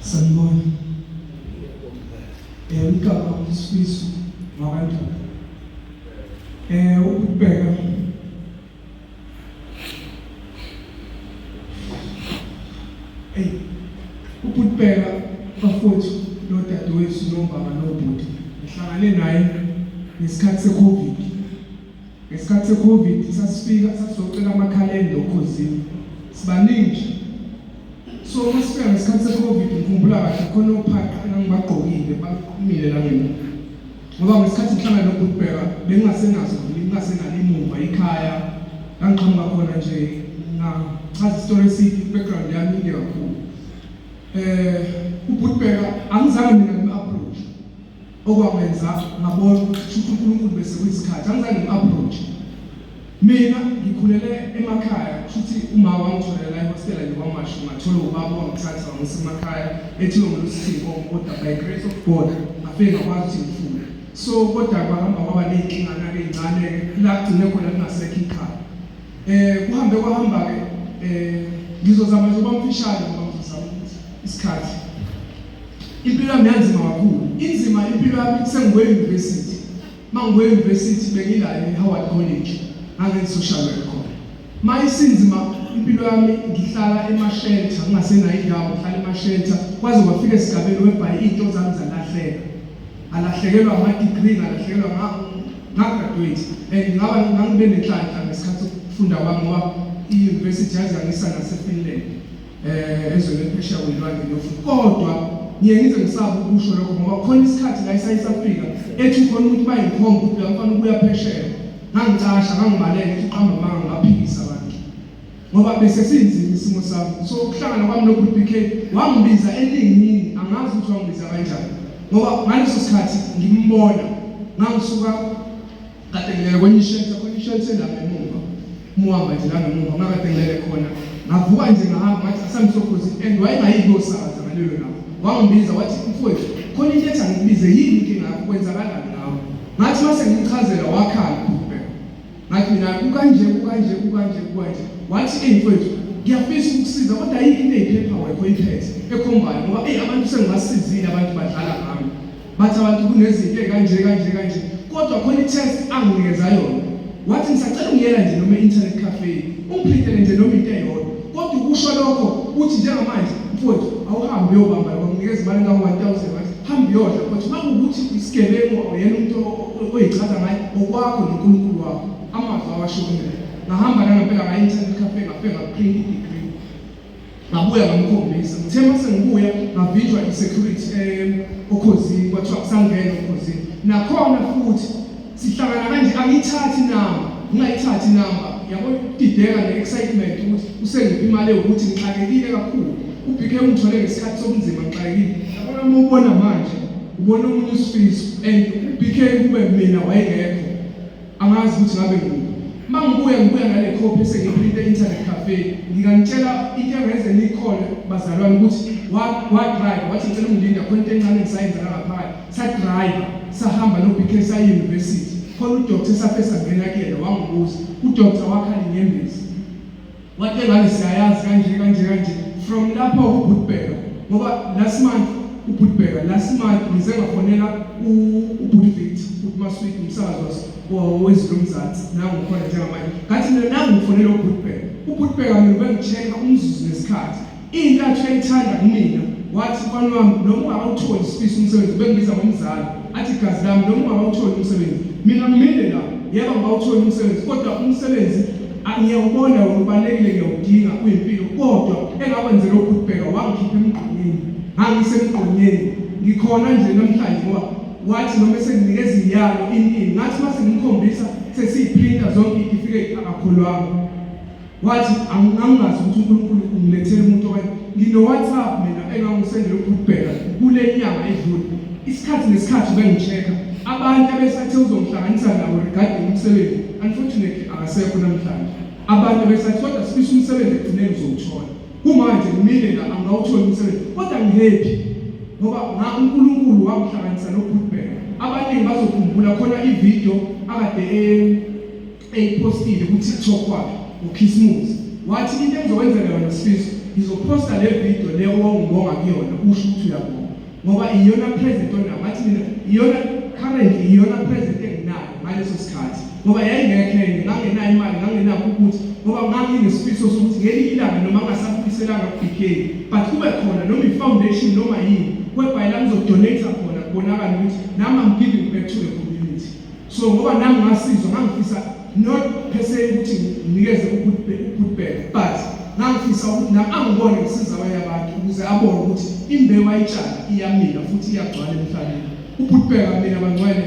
Sanibona. Igama uSifiso wakwaNdaba. Ukubheka Ey ubhuti bafowethu nodadewethu nobaba nobhuti ngihlangane naye ngesikhathi se-Covid. Ngesikhathi se-Covid sasifika sasizocela amakhalenda okhozini. Sibaningi nje. So uma sifika ngesikhathi se-Covid ngikhumbula kahle khona ophaqa engangibagqokile baqhumile la ngemuva. Ngoba ngesikhathi ngihlangana noBhuti Bheka bengingasenazo ngingasenalo imuva ikhaya la ngiqhamuka khona nje ngachaza isitori eside i-background yami inde kakhulu. UBhuti Bheka angizange mina ngim-approach okwangenza ngabona ukuthi kushuthi uNkulunkulu bese kuyisikhathi angizange ngim-approach. Mina ngikhulele emakhaya kushuthi uma wangitholela la ehostela nje kwaMashu ngathola ubaba wangithatha wangisa emakhaya ethiwe ngolusithi inkomo kodwa by grace of God ngafike ngakwazi ukuthi ngifunde. So kodwa kwahamba kwaba ney'nkingana-ke ey'ncane-ke la kugcine khona kungasekho ikhaya. Kuhambe kwahamba-ke ngizozama nje ukuba mfishane ngoba ngizozama ukuthi isikhathi. Impilo yami yanzima kakhulu. Inzima impilo yami sengibuye e-university. Mangibuya e-university bengila e-Howard College ngangenza social work khona. Ma isinzima impilo yami ngihlala ema-shelter ngingasenayo indawo ngihlala ema-shelter kwaze kwafika esigabeni whereby iy'nto zami zalahleka. Ngalahlekelwa ama-degree ngalahlekelwa nga-graduate and ngaba ngangibe nenhlanhla ngesikhathi sokufunda kwami ngoba i-university yaze yangisa nase-Finland. Ezweni eliphesheya kwelwandle ngiyofuna kodwa ngiye ngize ngisabe ukusho lokho ngoba khona isikhathi la esaye safika ethi khona umuntu bayinkhomba ukuthi la mfana ubuya phesheya ngangicasha ngangibaleka ngithi uqamba amanga ngaphikisa abantu ngoba bese sinzima isimo sami. So ukuhlangana kwami noBhuti BK wangibiza eningini angazi ukuthi wangibiza kanjani ngoba ngaleso sikhathi ngimbona ngangisuka kade ngilele kwenye ishelter khona ishelter la ngemuva umuhamba nje la ngemuva ngakade ngilele khona ngavuka nje ngahamba ngathi asamsokhozi and wayengayi kuyosakaza ngalelo langa wangibiza wathi mfowethu khona into ethi angikubize yini inkinga yakho kwenzakalani ngawe ngathi mase ngimchazela wakhala ubheka ngathi mina kukanje kukanje kukanje kukanje wathi eyi mfowethu ngiyafisa ukukusiza kodwa ayikho into eyi-paperwork oyiphethe ekhombayo ngoba eyi abantu sengibasizile abantu badlala ngami Bathi abantu kunezinto ezikanje kanje kanje kodwa khona i-test anginikeza yona. Wathi ngisacela ungiyela nje noma e-internet cafe ungiprintele nje noma into eyodwa. Kodwa ukusho lokho uthi njengamanje mfowethu awuhambe uyobamba lokho nginikeza imali engango-1000 wathi hamba uyodla kodwa uma kuwukuthi isigebengu awuyena umuntu oyichaza ngaye okwakho noNkulunkulu wakho. Amazwi awasho kumina. Ngahamba nangempela ngaya e-internet cafe ngafike ngaprinta i-degree. Ngabuya ngamkhombisa. Ngithe uma sengibuya ngavinjwa i-security okhozini kwathiwa kusangena okhozini. Nakhona futhi sihlangana kanje angiyithathi inamba, ngingayithathi inamba. Yabo ukudideka ne-excitement ukuthi usengiphi imali ewukuthi ngixakekile kakhulu. UBK ungithole ngesikhathi sobunzima ngixakekile. Yabona uma ubona manje ubona omunye uSifiso and uBK kube mina wayengekho. Angazi ukuthi ngabe ngikuphi. Uma ngibuya ngibuya nale copy esengiyiprinte e-internet cafe. Nginganitshela into engeze niyikholwe bazalwane ukuthi wa-drive wathi ngicela ungilinda khona into encane engisayenza la ngaphakathi. Sa-drive sahamba no-BK saya e-university. Khona udoctor esafike sangena kuyena wangibuza. Udoctor wakhala inyembezi. Wathi lengane siyayazi kanje kanje kanje from lapho ubhuti Bheka ngoba last month ubhuti Bheka last month ngize ngafonela ubhuti Victor ubhuti Maswidi umsakazi wezwi lomzansi nangu khona njengamanje ngathi mina nangu ngifonela ubhuti Bheka ubhuti Bheka mina ubengi-check-a umzuzu nesikhathi Into athi uyayithanda kumina wathi mfana wami noma ungakawutholi isifiso umsebenzi ubengibiza ngomzala athi gazi lami noma ungakawutholi umsebenzi mina ngimile la yebo ngikawutholi umsebenzi kodwa umsebenzi ngiyawubona wona ubalulekile ngiyawudinga uyimpilo kodwa engakwenzela ubhuti wangikhipha emgqonyeni ngangisemgqonyeni ngikhona nje namhlanje ngoba wathi noma esenginikeza iyalo ini ini ngathi mase ngimkhombisa sesiyiprinta zonke ifike akakholwanga. Wathi angingazi ukuthi uNkulunkulu ungilethele umuntu okanye ngino-WhatsApp mina engangisendela ubhuti kule nyanga edlule. Isikhathi nesikhathi ubengi-check-a abantu abesathe uzongihlanganisa nabo regarding umsebenzi. Unfortunately akasekho namhlanje. Abantu abesathi kodwa sifisa umsebenzi ekugcineni uzowuthola. Kumanje ngimile la angikawutholi umsebenzi kodwa ngi-happy ngoba nga uNkulunkulu wangihlanganisa noBhuti. Abaningi bazokhumbula khona ividiyo akade eyiphostile ku-TikTok wakhe ngoKhisimusi wathi into engizokwenzela yona Sifiso Ngizophosta le video le owawungibonga kuyona, usho ukuthi uyabonga ngoba iyona present onayo. Ngathi mina iyona currently, iyona present enginayo ngaleso sikhathi, ngoba yayingekho enye, ngangenayo imali, ngangenakho ukuthi, ngoba nganginesifiso sokuthi ngelinye ilanga noma ngingasabuyiselanga ku-BK, but kube khona noma i-foundation noma yini whereby la ngizodonate khona, kubonakala ukuthi nami I'm giving back to the community. So ngoba nami ngasizwa, ngangifisa not per se ukuthi nginikeze u-good back, but ngangifisa ukuthi nami angibone ngisiza abanye abantu, ukuze abone ukuthi imbewu ayitshala iyamila futhi iyagcwala emhlabeni. Ubhutbheka mina, bangcwele,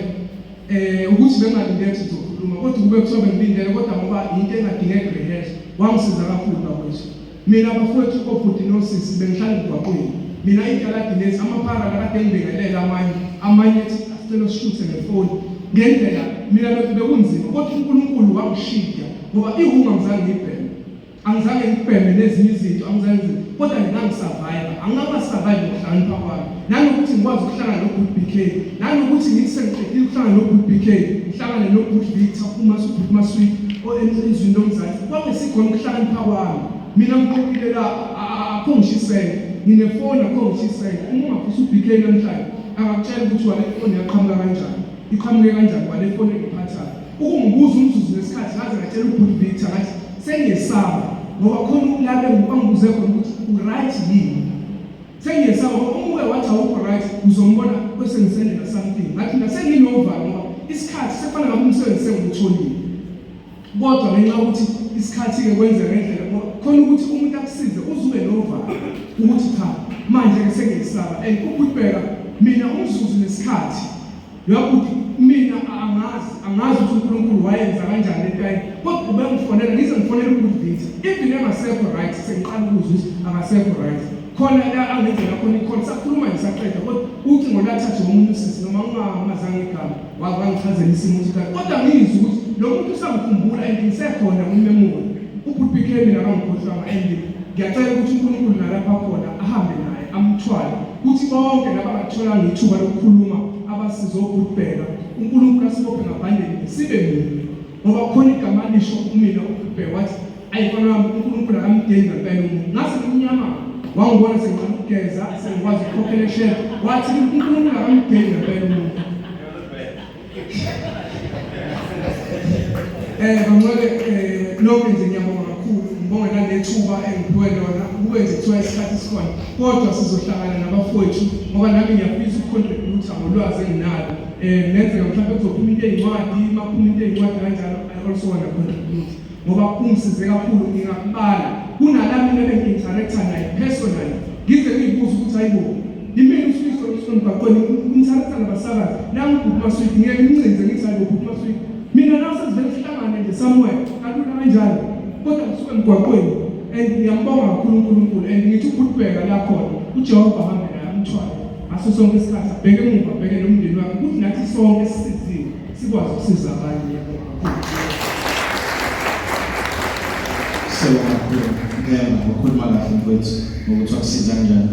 ukuthi bengalindele ukuthi ngizokhuluma, kodwa kube kuthiwa bengilindele, kodwa ngoba into engadingeki rehearse, wangisiza kakhulu bakwethu. Mina bafowethu, obhuti nosisi, bengihlala emgwaqweni mina, iy'taladi lezi, amaphara lakade engibingelela amanye, amanye ethi asicela sishuthe ngefoni ngendlela. Mina bekunzima, kodwa uNkulunkulu wangishiya, ngoba ihunga angizange ngiyibheme, angizange ngibheme nezinye izinto, angizange ngize, kodwa nje ngangisurvive. Angingasurvive ngokuhlakanipha kwami, nanokuthi ngikwazi ukuhlangana no-Good BK, nanokuthi ngithi sengiqedile ukuhlangana no-Good BK, ngihlangane no-Good Victor, uma Good Masweet ezwini lomzansi, kwangesikhona ukuhlakanipha kwami. Mina ngiqokile la, akho ngisho isente, nginefoni, akho ngisho isente. Uma ungafisa u-BK namhlanje akakutshela ukuthi wale foni yaqhamuka kanjani, iqhamuke kanjani kwale foni engiphathayo, ukungibuza umzuzu nesikhathi. Ngaze ngatshela uBhuti Victor, ngathi sengiyesaba, ngoba khona la bangibuze khona ukuthi u-right yini. Sengiyesaba ngoba uma uke wathi awukho right, uzombona bese ngisendela something. Ngathi mina senginovalo, ngoba isikhathi sefana ngabe umsebenzi sengiwutholile, kodwa ngenxa yokuthi isikhathi-ke kwenzeka ngendlela, ngoba khona ukuthi umuntu akusize uze ube novalo ukuthi cha, manje-ke sengiyesaba. And ukubheka mina umzuzu nesikhathi loyakuthi mina angazi, angazi ukuthi uNkulunkulu wayenza kanjani lento ayi, kodwa ubengifonela, ngize ngifonele uBhuti Victor even engasekho right. Sengiqala ukuzwa ukuthi akasekho right, khona la angenzela khona ikhona, sakhuluma nje saqeda, kodwa ucingo lwathathwa omunye usisi, noma ngingamazange igama, wangichazela isimo ukuthi kanti, kodwa ngizwe ukuthi lo muntu usangikhumbula and ngisekhona kwi-memory. UBhuti BK mina akangikhohlwanga, and ngiyacela ukuthi uNkulunkulu nalapha khona ahambe naye, amthwale, kuthi bonke labangatholanga ithuba lokukhuluma abasiza obhutbheka, uNkulunkulu asibophe ngabhandeni sibe munye, ngoba khona igama lisho kumina uBhutbheka, wathi, "Ayi mfana wami, uNkulunkulu akamdeli ngempela umuntu." Ngase ngimnyama, wangibona sengiqala ukugeza, sengikwazi ukukhokhela eshela, wathi uNkulunkulu akamdeli ngempela umuntu. Bangcwele, lonke nje ngiyabonga kakhulu, ngibonga nalethuba engiphiwe lona. Kube nje kuthiwa isikhathi sikhona, kodwa sizohlangana nabafowethu, ngoba nami ngiyafisa ukucontribute ngolwazi enginalo. Kungenzeka mhlawumbe kuzophuma into ey'ncwadi, uma kuphuma into ey'ncwadi kanjalo, I also wanna contribute, ngoba kungisize kakhulu. Ngingakubala kunala mina bengi-interacta naye personally, ngize ngiyibuza ukuthi hayibo, yimina uSifiso emgwaqweni ngi-interacta nabasakazi, nangu ubhuti Maswidi, ngeke ngimncinze ngithi hayibo bhuti Maswidi, mina nawe sesivele sihlangane nje somewhere kalula kanjalo, kodwa ngisuke emgwaqweni. And ngiyambonga kakhulu uNkulunkulu, and ngithi ubhutibheka la khona uJehova ahambe naye, amthwale ngaso sonke isikhathi, abheke emuva, abheke nomndeni wakhe, ukuthi nathi sonke sisiziwe sikwazi ukusiza abanye. Ngiyabonga kakhulu. Siyabonga kakhulu. Ngiyabonga, wakhuluma kahle mfowethu ngokuthi wakusiza kanjani.